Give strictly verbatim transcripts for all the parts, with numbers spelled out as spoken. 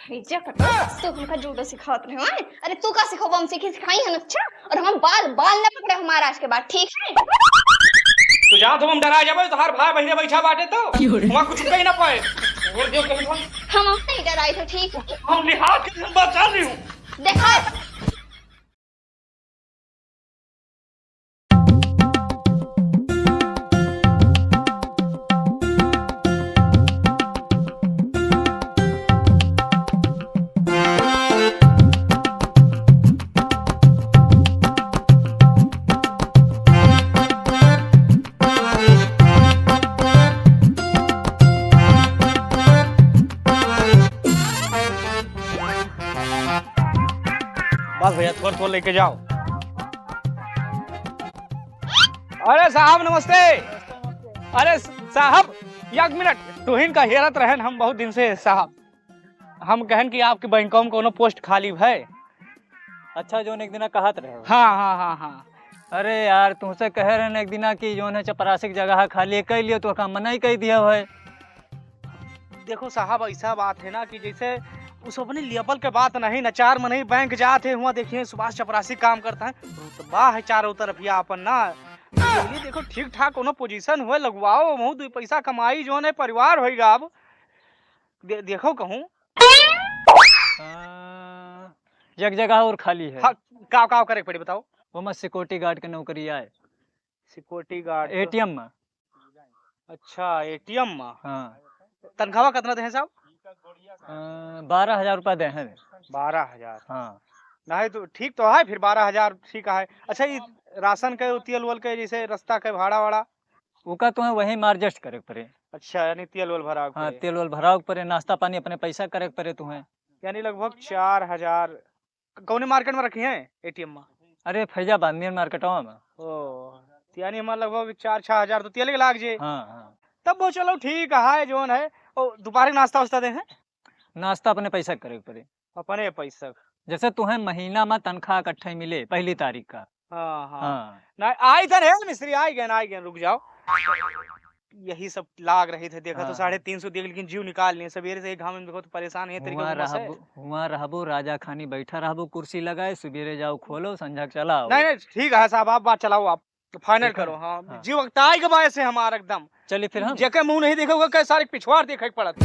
हे जा कटो, तू हमका जूडो सिखावत रहे हो, हैं? अरे तू का सिखाबो, हम सीखी सिखाई हन, अच्छा? और हम बाल, बाल न पकड़े हमारा आज के बाद, ठीक है? तू जा, तुम हम डरा जाबो, तोहार भाई बहिरे बैठा बाटे तो, वहाँ कुछ कही ना पाए। बोल दियो कभी हम। हम नहीं डराई थे, ठीक है? हम लिहाज के हम बचा ली हूँ। देखा। बस भैया, थोड़ा थोड़ा लेके जाओ। अरे साहब नमस्ते। अरे साहब, एक मिनट, तुहिन का हेरत रहन हम बहुत दिन से साहब। हम कहन कि आपके बैंकों में कोनो पोस्ट खाली है। अच्छा, जोन एक दिना कहत रहे हो। हाँ, हाँ, हाँ, हाँ। अरे यार, तुमसे कहे रहन एक दिना कि जोन है चपरासी की जगह खाली है, कह लियो तो का मना ही कह दिया है। देखो साहब, ऐसा बात है ना कि जैसे उस अपने लेवल के बात नहीं ना, चार मनई बैंक जात है, हुआ देखिए सुभाष चपरासी काम करता है, रुतबा है चारों तरफ या अपन ना। ये देखो ठीक ठाक कोनो पोजीशन हुए लगवाओ, महू दो पैसा कमाई जोन है परिवार होइगा। अब दे, देखो कहूँ। हाँ, एक जगह और खाली है। हाँ, का, का करे के पड़ी बताओ? वो में सिक्योरिटी गार्ड के नौकरी आए। सिक्योरिटी गार्ड तो एटीएम में। अच्छा, एटीएम में। हाँ। तनख्वाह कितना दे हैं साहब? अ, बारह हजार रुपया दे हैं। बारह हजार। हाँ। नहीं तो ठीक तो है, फिर बारह हजार ठीक है। अच्छा, ये राशन के, तेल वेल के, जैसे रास्ता के भाड़ा वाड़ा? ओका तुम्हें वहीं में एडजस्ट करे के पड़े। अच्छा, यानी तेल वेल भरावे के हाँ, पड़े। तेल वेल भरावे के पड़े, नाश्ता पानी अपने पैसा करे के पड़े तुम्हें। यानी लगभग चार हजार। कौने मार्केट में रखी हैं एटीएम में? अरे फैजाबाद मेन मार्केटवा में। ओ, तो यानी हमार लगभग चार छः हजार तो तेल के लाग जे। हाँ, हाँ। तब वो चलो ठीक है, जोन है। ओ, दोपहर के नाश्ता वास्ता दे हैं? नाश्ता अपने पैसा करे के पड़े। अपने पैसा। जैसे तुम्हें महीना में तनख्वाह इकट्ठे मिले पहली तारीख का। हाँ, हाँ। हाँ। ना, आई था रे मिस्त्री, आई गए, आई गए, रुक जाओ। यही सब लाग रहे थे, देखा तो हाँ। साढ़े तीन सौ देख, लेकिन जीव निकाल लिए। सवेरे से एक घाम में देखो तो परेशान है तरीके हुआं से बसे। रहबो, हुआं रहबो, राजा खानी बैठा रहबो, कुर्सी लगाए, सवेरे जाओ खोलो, संझा के चलाओ। नहीं, नहीं, ठीक है साहब, आप बात चलाओ, आप फाइनल ठीक है। करो। हाँ, हाँ। जीव अगताई के बाय से हमार एकदम। चलिए फिर हम। जेके मुंह नहीं देखे, ओके सारे पिछवाड़ देखे के पड़त।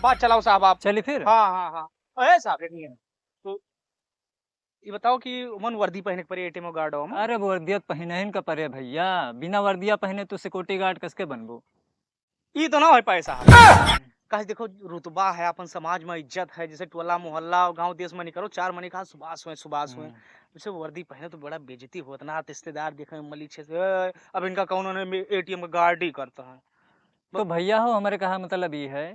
बात चलाओ साहब आप। चलिए फिर। हाँ, हाँ, हाँ। ए साहब, तो ये बताओ कि उमन वर्दी पहने के पड़े एटीएम गार्ड में? अरे वर्दिया तो पहने ही का पड़े भैया, बिना वर्दिया पहने तो सिक्योरिटी गार्ड कैसे बनबो? ई तो ना हो पाए साहब। काहे देखो रुतबा है, अपन समाज में इज्जत है, जैसे टोला मोहल्ला और गांव देश में निकलो, चार मनी कहा सुभाष हुए, सुभाष हुए। हम्म। जैसे वर्दी पहने तो बड़ा बेइज्जती होत ना, रिश्तेदार देखे मली छे से, "ए, अब इनका कौन ने एटीएम का गार्ड ही करता है।" तो भैया हो, हमारे कहा मतलब ये है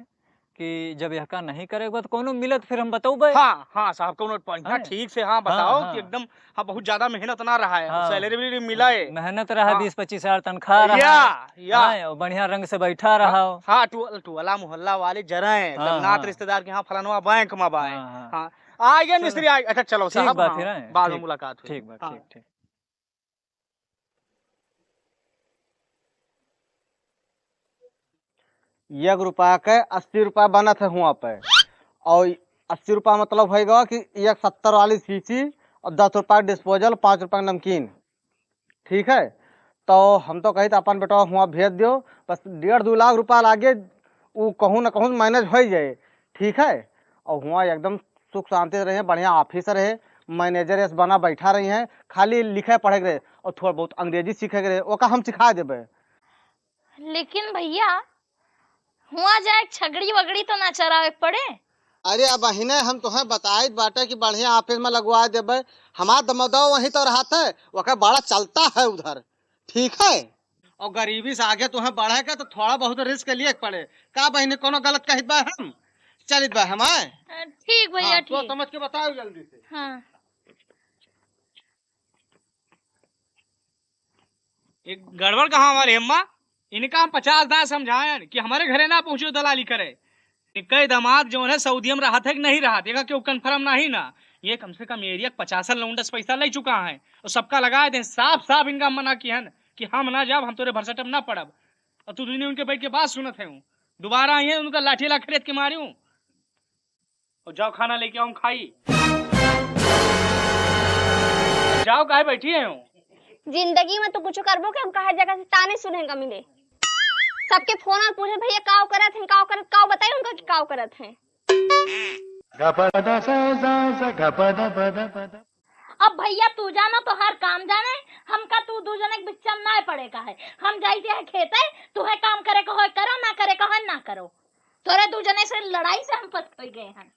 कि जब यह का नहीं करेगा तो कोनो मिलत फिर हम बतौबे। हाँ, हाँ साहब, कोनो बढ़िया हैं? ठीक से, हाँ, हाँ, बताओ हाँ। कि एकदम, हाँ, बहुत ज्यादा मेहनत ना रहा है, हाँ। सैलरी भी मिला है। मेहनत रहा, हाँ। बीस पच्चीस हजार तनख्वाह रहा। या, या। हाँ, और बढ़िया रंग से बैठा रहा हो। हाँ, टो-, टोला मोहल्ला वाले जरा हैं, हाँ, एकदम नात हाँ। रिश्तेदार के यहाँ फलानवा बैंक में बा है। हाँ, हाँ। हाँ, आ गया चलो। मिस्त्री, आ, अच्छा चलो ठीक साहब, बा हाँ, फिर, हैं? बाद में ठीक, मुलाकात हुई। ठीक बा, हाँ। ठीक, ठीक। एक रुपया के अस्सी रुपया बनत है हुआं पे, और अस्सी रुपया मतलब होइगा कि एक सत्तर वाली शीशी और दस रुपया के डिस्पोजल, पाँच रुपया के नमकीन, ठीक है। तो हम तो कही तो अपन बेटवा हुआं भेज दियो, बस डेढ़ दो लाख रुपया लागे, उ कहूँ न कहूँ मैनेज हो जाए, ठीक है। और हुआं एकदम सुख शांति से रहे, बढ़िया ऑफिसर है, मैनेजर ऐसे बना बैठा रही हैं, खाली लिखे पढ़े के रहे और थोड़ा बहुत अंग्रेजी सीखे के रहे, ओका हम सिखा देबे। लेकिन भैया, हुआं जाए छगड़ी वगड़ी तो ना चरावे के पड़े? अरे अब बहिने, हम तोहे बताइत बाटे कि बढ़िया ऑफिस में लगवा देबे, हमार दमदवा वहीं तो रहत है, ओकर बड़ा चलता है उधर, ठीक है। और गरीबी से आगे तोहे बढ़े के तो थोड़ा बहुत रिस्क लिए के पड़े। का बहिने, कोनो गलत कहित बा हम? चलित बा हम, आए? अ, ठीक भैया, हाँ, तो ठीक। समझ के बताओ जल्दी से। हाँ। एक गड़बड़ कहाँ हमारे अम्मा, इनका हम पचास दांय समझायन कि हमारे घरे ना पहुँचो दलाली करे। इनके दामाद जौन है सऊदिया में रहत है कि नहीं रहत, एका केहू कन्फर्म नहीं ना। ये कम से कम एरिया के पचासन लौंडस पैसा ले चुका है और सबका लगा दे। साफ साफ इनका मना किहन कि हम ना जाब, हम तोरे भरसट में ना पड़ब। और तू दुनिया उनके बैठ के बात सुनत है, दोबारा आई है उनका लाठी ला खरीद के मारियो। और जाओ खाना लेके आओ, हम खाई। जाओ, काहे बैठी है हो? जिंदगी में तू कुछ करबो कि हम कहा जगह से ताने सुने का मिले। सबके फोन और पूछे, "भैया काव करत हैं, काव करत, काव बताई उनका कि काव करत हैं।" अब भैया तू जानो तोहार काम जाने, हमका तू दू जने के बिच्चा में ना पड़े का है। हम जाई जे है खेते, तुहे काम करे का होय करो, ना करे का होय ना करो। तोरे दू जने से लड़ाई से हम पछताई गए हैं।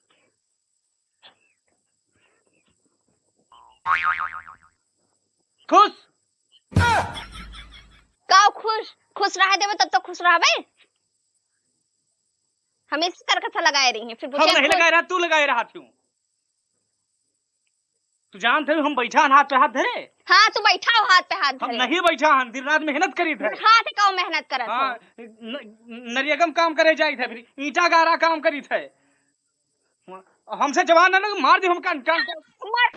खुश? का खुश? खुश रहे देबे तब तो खुश रहबे। हमेशा तरकथा लगाए रही हैं, फिर हम बोलते हैं नहीं खुश। लगाए रहा, तू लगाए रहा क्यों? तू जानत है हम बैठा हन हाथ पे हाथ धरे? हाँ, तू बैठा हो हाथ पे हाथ हम धरे। नहीं बैठा हन, दिन रात मेहनत करीत है। हाथ का मेहनत करत हाँ, हो? न-, नरियगम काम करे जाइत है, फिर ईंटा गारा काम करीत है। हमसे जवान ना लगे, मार दे हम कान, कान, कान। मार।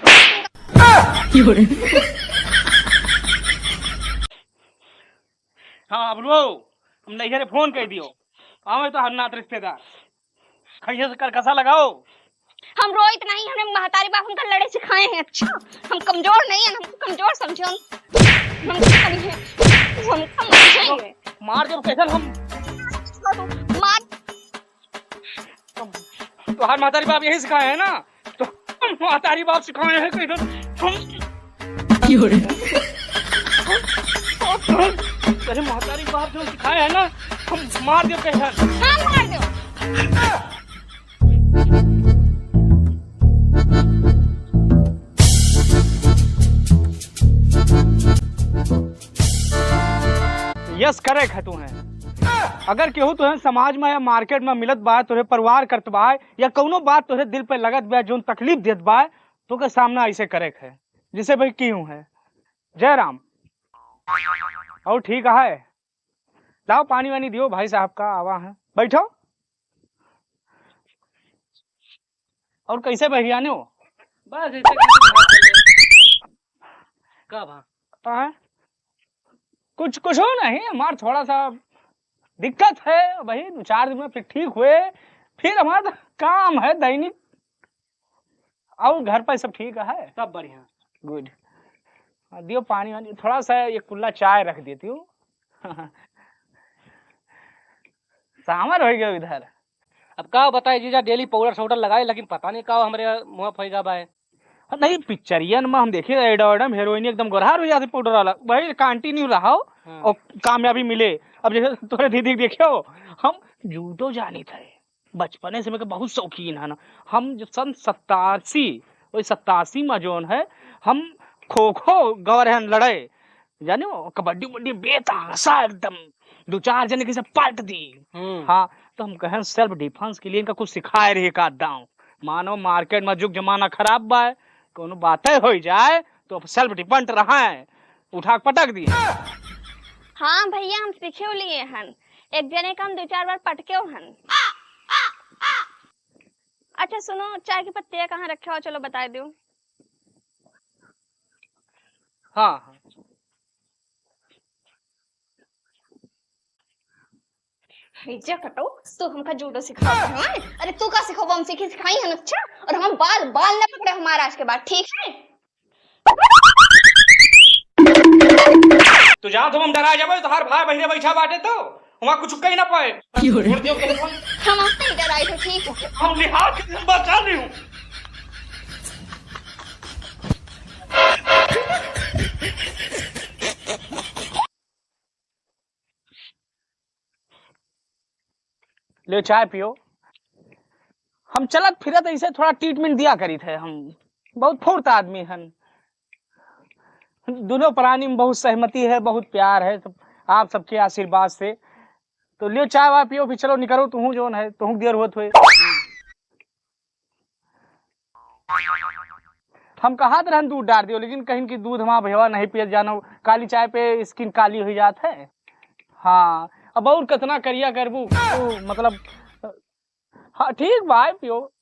हाँ, अब रो, हम नैहरे फोन कर दियो, आवे तो हर नात रिश्तेदार। खैया से करकसा लगाओ। हम रोइत नहीं, हमने महतारी बाप हमका लड़े सिखाए हैं। अच्छा, हम कमजोर नहीं हैं, हमको कमजोर समझो। हम, हम कम हैं, हम कम हैं। मार जब कैसन हम मार। तोहार महतारी बाप यही सिखाए हैं ना, तो हम महतारी बाप सिखाए हैं कैसन हम। अरे महतारी बाप जो सिखाए हैं ना, हम मार दो कैसन। हाँ, मार दो। Yes, correct है तू है। अगर केहू तोहे समाज में या मार्केट में मिलत बा, तोहे परिवार करत बा, या कौनो बात तोहे दिल पे लगत बा, जोन तकलीफ देत बा, तो के सामना ऐसे करे के है, जैसे भाई की हूँ है, "जय राम।" और ठीक है, लाओ पानी वानी दियो भाई साहब का, आवा है, बैठो। और कैसे बहिरियाने हो? बस ऐसे करके बात कर ले। का भा? हाँ? कुछ, कुछ हो नहीं, हमार थोड़ा सा दिक्कत है भाई, दो चार दिन में फिर ठीक हुए, फिर हमारा तो काम है दैनिक। और घर पर सब ठीक है? सब बढ़िया। Good। हाँ, दियो पानी वानी, थोड़ा सा एक कुल्ला चाय रख देती हूँ। सामर हो गयो इधर। अब का बताए जीजा, daily powder साउडर लगाए, लेकिन पता नहीं का हमरे मुँह फैगा बा है। नहीं, पिक्चरियन में हम देखे रहे, एडम हेरोइन एकदम गोरहार हो जाते पाउडर वाला। भाई continue रहो हाँ। और कामयाबी मिले। अब जैसे तोरे दीदी देखे हो, हम जूडो जानी थे, बचपने से मेरे बहुत शौकीन है ना। हम जो सन सत्तासी, वही सत्तासी में जोन है, हम खो खो गवर हन लड़े, जाने वो कबड्डी उबड्डी बेतासा एकदम, दो चार जने के सब पलट दी। हम्म। हाँ, तो हम कहें self defense के लिए इनका कुछ सिखाए रही का दाव। मानो मार्केट में जुग जमाना खराब बा, कोनो बातें हो जाए तो self defense रहे, उठा के पटक दिए। हाँ भैया, हम सीखे लिए हन, एक जने का हम दो चार बार पटके हन। अच्छा सुनो, चाय की पत्तियाँ कहाँ रखे हो, चलो बताए दो। हाँ, हाँ। हे जा कटो, तू हमका जूडो सिखाओ, हाँ? अरे तू का सिखाओ, हम सीखी सिखाई हन, अच्छा? और हम बाल, बाल न पकड़े हमारा आज के बाद, ठीक है? तू जा, तुम हम डरा जाबे, तोहार भाई बहिने बैठा बाटे तो, वहाँ कुछ कही ना पाए। क्यों रे? छोड़ दियो, हम नहीं डराई तो ठीक। हम लिहाज से बचा लियो। ले चाय पियो। हम चलत फिरत ऐसे थोड़ा treatment दिया करी थे, हम बहुत फुर्त आदमी हन। दोनों प्राणी में बहुत सहमति है, बहुत प्यार है, सब आप सबके आशीर्वाद से। तो लियो चाय वाय पियो, फिर चलो निकलो, तुहूँ जोन है, तुहूँ देर होत हुए। हम कहत रहन दूध डार दियो, लेकिन कहिन कि दूध हमार भैया नहीं पियत जानो, काली चाय पे skin काली हुई जात है। हाँ, अब और कितना करिया करबू, तू मतलब, हाँ ठीक बा, पियो।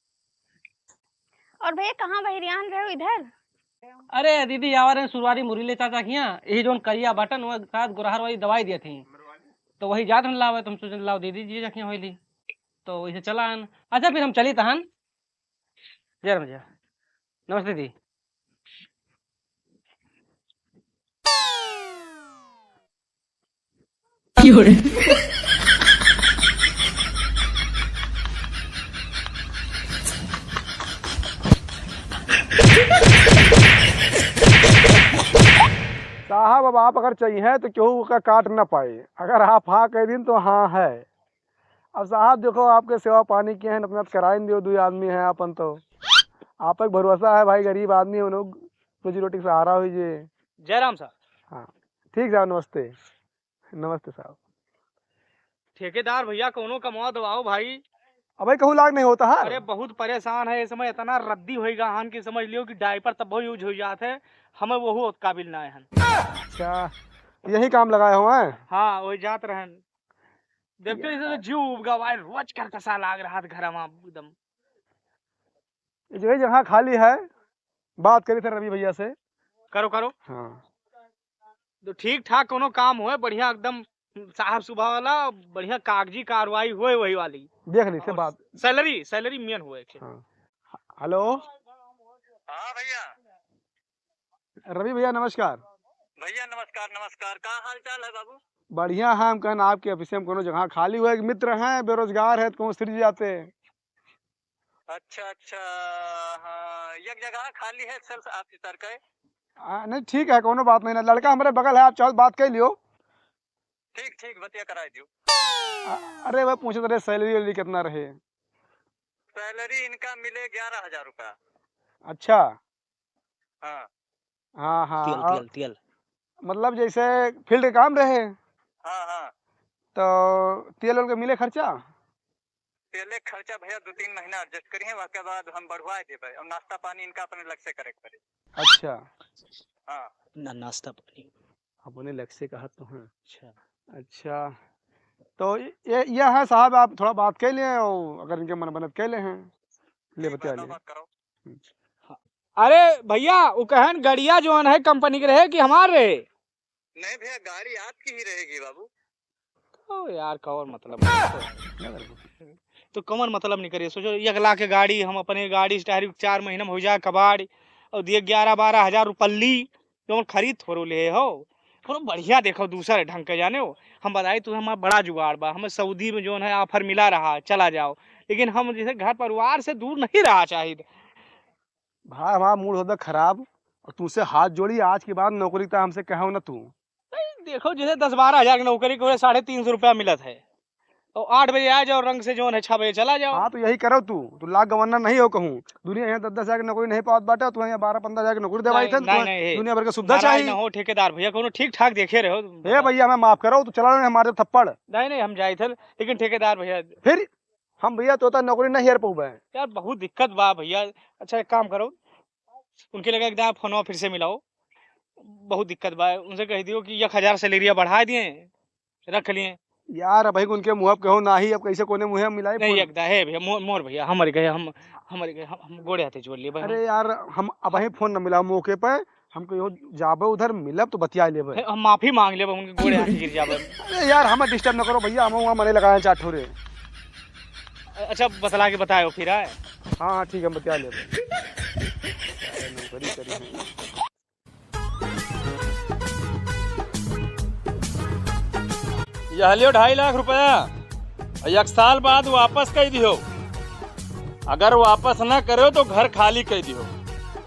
और भैया कहाँ बहिरियान रहे हो इधर? अरे दीदी, आवा रहे सुरवारी मुरली चाचा किया, यही जोन करिया बटन, वो शायद गुरहर वाली दवाई दिए थी, तो वही जात रहन लावे, तुम सोचन लाओ दीदी जी जखिया होइली, तो वही से चला आन। अच्छा फिर हम चली तहन। जय राम जी। नमस्ते जी। क्यों रे? साहब, अब आप अगर चाहिए तो केहू का काट ना पाए, अगर आप हाँ कह दिन तो हाँ है। अब साहब देखो, आपके सेवा पानी किए हैं, अपना कराइन दियो, दुई आदमी हैं अपन तो। आप एक भरोसा है भाई, गरीब आदमी है, उन्हों रोजी रोटी के सहारा हुई जे। जय राम साहब। हाँ, ठीक साहब, नमस्ते। नमस्ते साहब। ठेकेदार भैया, कौनो कमवा दवाओ भाई। अबे कहूँ लाग नहीं होता है। अरे बहुत परेशान है, इस समय इतना रद्दी होइगा हन कि समझ लियो कि diaper तब यूज हो जात है, हमें वहू काबिल ना हन। अच्छा, यही काम लगाए हो हैं? हाँ, वही जात रहन। देखते यार। इसे तो जीव उबगा भाई, रोज का कसा लाग रहा था घर में एकदम। ये जगह, जगह खाली है, बात करी थे रवि भैया से। करो, करो। हाँ। तो ठीक ठाक कोनो काम होए, बढ़िया एकदम साफ सुथरा वाला, बढ़िया कागजी कार्रवाई होए वही वाली। देख ली थे और बात। Salary, salary main होए के। हाँ। हेलो। हाँ भैया। रवि भैया नमस्कार। भैया नमस्कार, नमस्कार। का हाल चाल है बाबू? बढ़िया है, हम कहन आपके office में कोनो जगह खाली हुए, एक मित्र हैं, बेरोजगार है, तो कौन सिर जाते। अच्छा, अच्छा, हाँ, एक जगह खाली है sales officer के। आ, नहीं, ठीक है, कोनो बात नहीं ना, लड़का हमारे बगल है, आप चाहो बात कर लियो। ठीक, ठीक, बतिया कराई दियो। आ, अरे, वह पूछत रहे, salary वैलरी कितना रहे? Salary इनका मिले ग्यारह हजार रुपया। अच्छा। हाँ। हाँ, हाँ, तेल, और तेल, तेल। मतलब जैसे field के काम रहे। हाँ, हाँ। तो तेल वेल के मिले खर्चा? तेले खर्चा भैया दो तीन महीना adjust करिए, वह के बाद हम बढ़वा देबे और नाश्ता पानी इनका अपने लग से करे के पड़े। अच्छा। हाँ। ना, नाश्ता पानी। अपने लग से कहा तो हैं। अच्छा। अच्छा। तो ये, ये, ये है साहब, आप थोड़ा बात कर लें और अगर इनके मन बनत कर ले हैं। ले ठीक बतिया बा, ले। बात करो। हम्म। हाँ। अरे भैया, वो कहन गड़िया जौन है company के रहे कि हमार रहे? नहीं भैया, गाड़ी आपकी ही रहेगी बाबू। ओ यार, कौन मतलब? तो कौन मतलब नहीं करिए? सोचो, एक लाख के गाड़ी, हम अपने गाड़ी से टायर चार महीना में हो जाए कबाड़, और दिए ग्यारह बारह हजार रुपल्ली, जौन खरीद थोड़ो ले हो, थोड़ो बढ़िया देखो, दूसर ढंग के जाने हो। हम बताई तुम्हें, हमारा बड़ा जुगाड़ बा, हमें सऊदी में जौन है offer मिला रहा, चला जाओ, लेकिन हम जैसे घर परिवार से दूर नहीं रहा चाहिए। भाई, हमारा mood होता खराब, और तुमसे हाथ जोड़ी, आज के बाद नौकरी का हमसे कहो ना तू। भाई, देखो, जैसे दस बारह हजार की नौकरी को साढ़े तीन सौ रुपया मिलत है, तो आठ बजे आ जाओ, रंग से जौन है, छह बजे चला जाओ। हाँ, तो यही करो तू, तू लाख गवर्नर नहीं हो कहूँ। दुनिया यहाँ दस दस हजार की नौकरी नहीं पावत बाटे, तुम्हें यहाँ बारह पन्द्रह हजार की नौकरी देवाई नहीं, थे, नहीं, तुम्हें नहीं, दुनिया भर का सुविधा नाराज चाहिए। ना हो ठेकेदार भैया, कोनो ठीक ठाक देखे रहो। ए भैया, हमें माफ करो, तू चला रहे हमारे थप्पड़। नहीं, नहीं, हम जाए थे, लेकिन ठेकेदार भैया फिर हम भैया तोता नौकरी नहीं हेर पउबे। यार बहुत दिक्कत बा भैया। अच्छा एक काम करो, उनके लगे एक दाएं फोनवा फिर से मिलाओ, बहुत दिक्कत बा। उनसे कह दियो कि एक हजार सैलरिया बढ़ा दिए, रख लिए। यार अब भाई उनके मुँह पे कहो नाही, अब कैसे कोने मुँह मिलाई नहीं फोन? एक दाएं, हे भैया, मो-, मोर भैया, हमर गए, हम, हमर गए, हम, हम गोड़े हाथे जोड़ लिए भाई, हम अरे यार हम अब भाई फोन न मिलाओ मौके पे, हम कहियो जाबे उधर मिलब तो बतिया लेबे। हे, हम माफी मांग लेबे, उनके गोड़े हाथ गिर जाबे। अरे यार, हमें disturb न करो भैया, हम वहाँ मने लगाए चार ठो रे। अच्छा, बतला के बतायो फिर, आए? हाँ, हाँ, ठीक है, हम बतिया लेबे। नौकरी करी है। यह लियो ढाई लाख रुपया, और एक साल बाद वापस कर दियो। अगर वापस ना करो तो घर खाली कर दियो।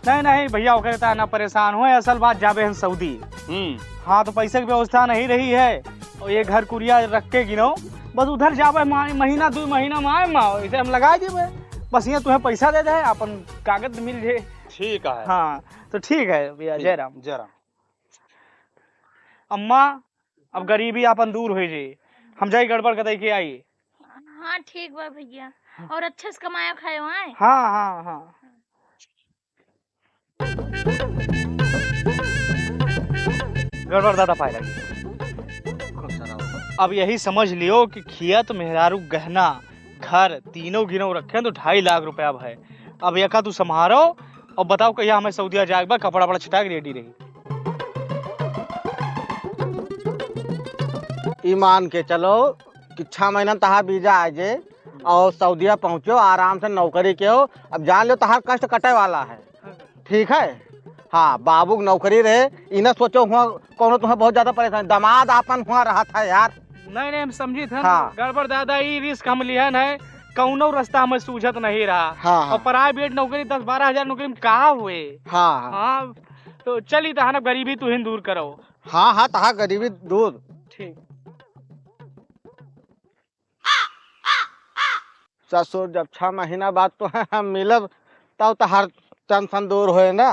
नहीं, नहीं भैया, ओकरे ता ना परेशान हो, असल बात जाबे हम सऊदी। हम्म। हाँ, तो पैसे की व्यवस्था नहीं रही है, और ये घर कुरिया रख के गिनो, बस उधर जाबे मा-, महीना, दो महीना में आए मा, इसे हम लगा देबे, बस ये तुम्हें पैसा दे दे, अपन कागज मिल जाए। ठीक है। हाँ, तो ठीक है भैया, ठीक, जय राम। जय राम। अम्मा, अब गरीबी आपन दूर होइ जाई। हम जाई गड़बड़ के दई के आई। हाँ, ठीक बा भैया। हाँ। और अच्छे से कमाया खायो आए। हाँ, हाँ, हाँ। गड़बड़ दादा पाए लगी। अब यही समझ लियो कि खिया तो मेहरारू गहना घर तीनों गिनों रखे तो ढाई लाख रुपया भए। अब एका तू संभारो और बताओ कहिया हमें सऊदिया जाए के बा, कपड़ा वपड़ा छिटा के ready रही। ई मान के चलो कि छह महीना में तहार वीजा आ जाए, और सऊदिया पहुँचो, आराम से नौकरी कियो। अब जान लो, तोहार कष्ट कटे वाला है। ठीक है? हाँ, बाबू की नौकरी रहे, ई ना सोचो हुआ कौनो तुम्हें बहुत ज्यादा परेशान, दामाद आपन हुआ रहत है यार। नहीं, नहीं, हम समझित हन। हाँ। गड़बड़ दादा, ई रिस्क हम लिहन है, कौनो रास्ता हमें सूझत नहीं रहा। हाँ, हाँ। और प्राइवेट नौकरी, दस बारह हजार नौकरी में का हुए? हाँ, हाँ। हाँ, तो चली तहन अब गरीबी तुहिन दूर करो। हाँ, हाँ, तहा गरीबी दूर। ठीक। ससुर, जब छह महीना बाद तो हम मिलब, तब तो हर टेंशन दूर होए ना।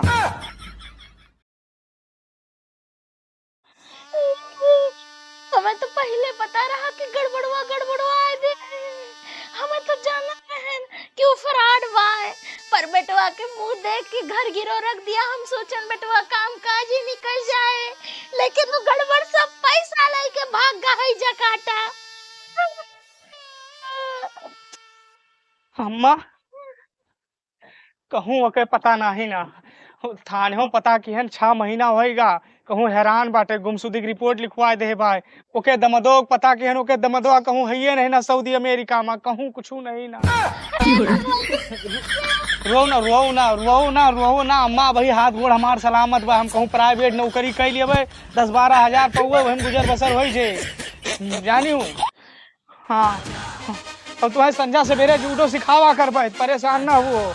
हमें तो पहिले पता रहा कि गड़बड़वा, गड़बड़वा आए दे। हमें तो जाना रहन कि उ फ्रॉड बा। पर बेटवा के मुंह देख के घर गिरो रख दिया। हम सोचन बेटवा काम काज ही निकल जाए, लेकिन वो गड़बड़ सब पैसा लेके भाग गा है जकाटा। अम्मा, कहूँ ओके पता नाही ना। थानेहूँ पता किहन, छह महीना होइगा, कहूँ हैरान बाटे, गुमशुदी की रिपोर्ट लिखवाए दे भाई। ओके दमदो के पता किहन, ओके दमदो कहूँ हइये नहीं ना सऊदी अमेरिका में, कहूँ कुछ नहीं ना। रो ना, रो ना, रो ना, रो ना अम्मा, भाई हाथ गोड़ हमार सलामत बा, हम कहूँ प्राइवेट नौकरी कइ लेबे, दस बारह हजार पउए, वही में गुजर बसर होइ जे, जानी हूँ। हाँ, अब तुम्हें संझा सवेरे जूडो सिखावा करबे, परेशान ना हुओ।